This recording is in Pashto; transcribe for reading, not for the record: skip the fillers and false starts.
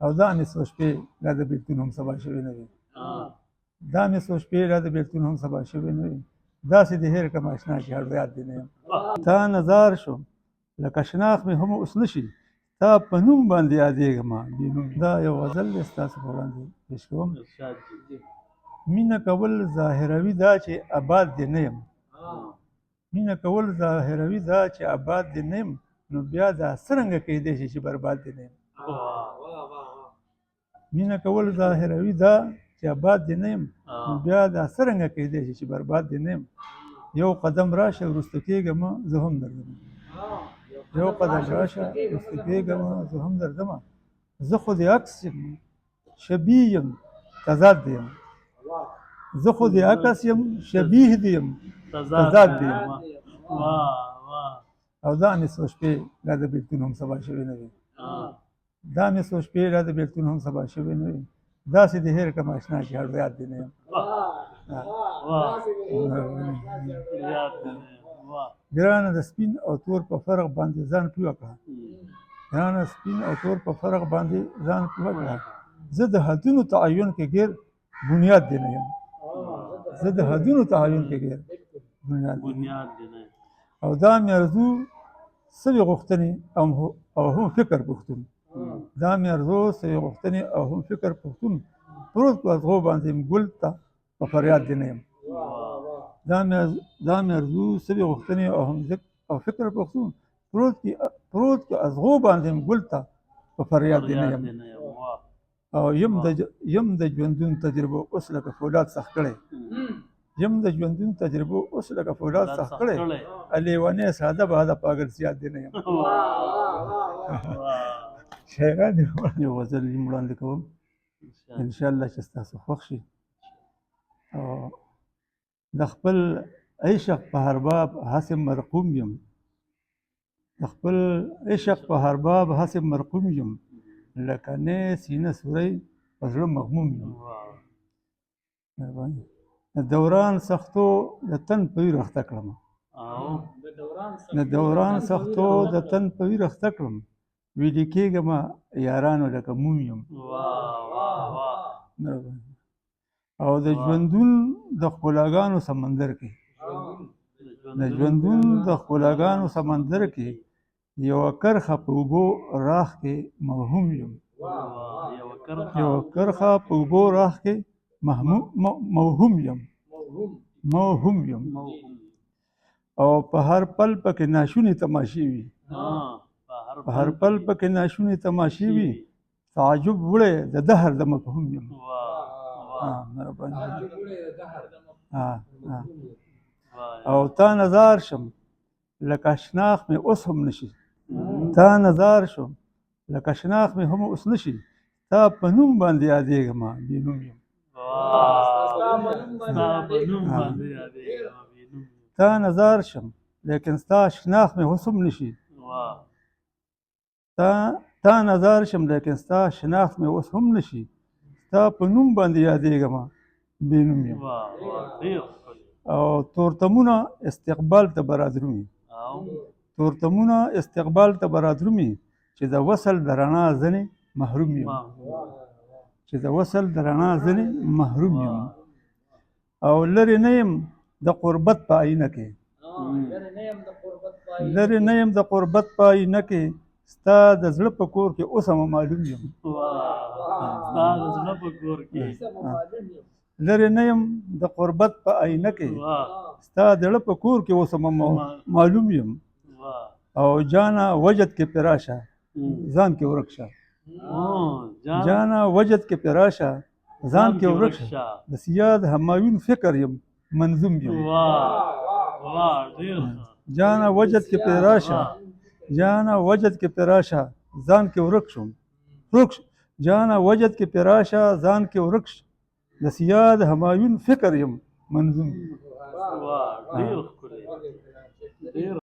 او دا مې څو شپې لا د بېلتون هم سبا شوې نه وي، دا مې څو شپې لا د بېلتون هم سبا شوې نه وي، داسې دې هېر کړم اشنا چې هډو یاد دې نه یم. تا نظار شوم لکه شناخت مې هم اوس نه شي، تا په نوم باندې یادېږم بې نوم. دا یو غزل دی ستاسو په وړاندې پېش کوم. مینه کول ظاهروي دا چې آباد دې نه یم، مینه کول ظاهروي دا چې آباد دې نه یم، نو بیا دا څرنګه کېدای شي چې برباد دې نه یم. مینه کول ظاهروي دا چې آباد دې نه یم، نو بیا دا څرنګه کېدای شي چې برباد دې نه یم. یو قدم راشه وروسته کېږم زه هم درځم، یو قدم راشه وروسته کېږم زه هم درځم، زه خو دې عکس یم شبیه یم تضاد دې یم، زه خو دې عکس یم شبیه دې یم تضاد دې یم. او دا مې څو شپې لا د بېلتون هم سبا شوې نه وي، دا مې څو شپې لا د بېلتون هم سبا شوې نه وي، داسې دې هېر کړم اشنا چې هډو یاد دې نه یم. ګرانه د سپین او تور په فرق باندې ځان پوه کړه، ګرانه سپین او تور په فرق باندې ځان پوه کړه، زه د حدونو تعین کې ګیر بنیاد دی نه یم، زه د حدونو تعین کې ګیر بنیاد دی نه. او دا مې ارزو سوي غوښتنې او هم فکر پښتون، دا مې ارزو سوي غوښتنې او هم فکر پښتون، پروت په ازغو باندې ګل ته په فریاد دی نه یم. دا مې ارزو سوي غوښتنې او هم او فکر پښتون، پروت کې ازغو باندې ګل ته په فریاد دی نه یم. او یم د ژوندون تجربو اوس لکه فولاد سخت کړی، یم د ژوندون تجربو اوس لکه فولاد سخت کړی، لیونی ساده باده پاګل سیاد دی نه یم. شاعران یو غزل یې وړاندې کوم انشاءالله چې ستاسو خوښ شي. او د خپل عشق په هر باب هسې مرقوم یم، د خپل عشق په هر باب هسې مرقوم یم، لکه نه سینه سوری په زړه مغموم یم. د دوران سختو د تن په ویر اخته کړم، د دوران سختو د تن په ویر اخته کړم، ویلي کېږم یارانو لکه موم یم. او د ژوندون د ښکلاګانو سمندر کې، د ژوندون د ښکلاګانو سمندر کې یوه کرښه په اوبو راخ کې موهوم یم، یوه کرښه په اوبو راخ کې موهوم یم، موهوم یم. او په هر پل پکې ناشونې تماشې وي، په هر پل پکې ناشونې تماشې وي، تعجب وړی د دهر د مفهوم یم. او تا نظار شم لکه شناخت مې اوس هم نشي، تا نظار شم لکه شناخت مې هم اوس نشي، تا په نوم باندې یادېږم بې نوم یم. تا نظار شم لیکن ستا شناخت مې اوس هم نشي، تا نظار شم لیکن ستا شناخت مې اوس هم نشي، ستا په نوم باندې یادېږم بې نوم یم. او تورتمونه استقبال ته به رادرومي، تورتمونه استقبال ته به رادرومي، چې د وصل د رڼا ځنې محروم یم، چې د وصل د رڼا ځنې محروم یم. او لرې نه یم د قربت په آینه کې، لرې نه یم د قربت په آینه کې، ستا د زړه په کور کې اوس هم معلوم یم، لرې نه یم د قربت په آینه کې، ستا د زړه په کور کې اوس هم معلوم یم. او جانا وجد کې پې راشه ځان کې ورک شه، جانا وجد کې پې راشه ځان کې ورک شه، د سیاد همایون فکر یم منظوم یم. جانا وجد کې پې راشه، جانا وجد کې پې راشه ځان کې ورک شم، ورک جانا وجد کې پې راشه ځان کې ورک شه، د سیاد همایون فکر یم منظوم.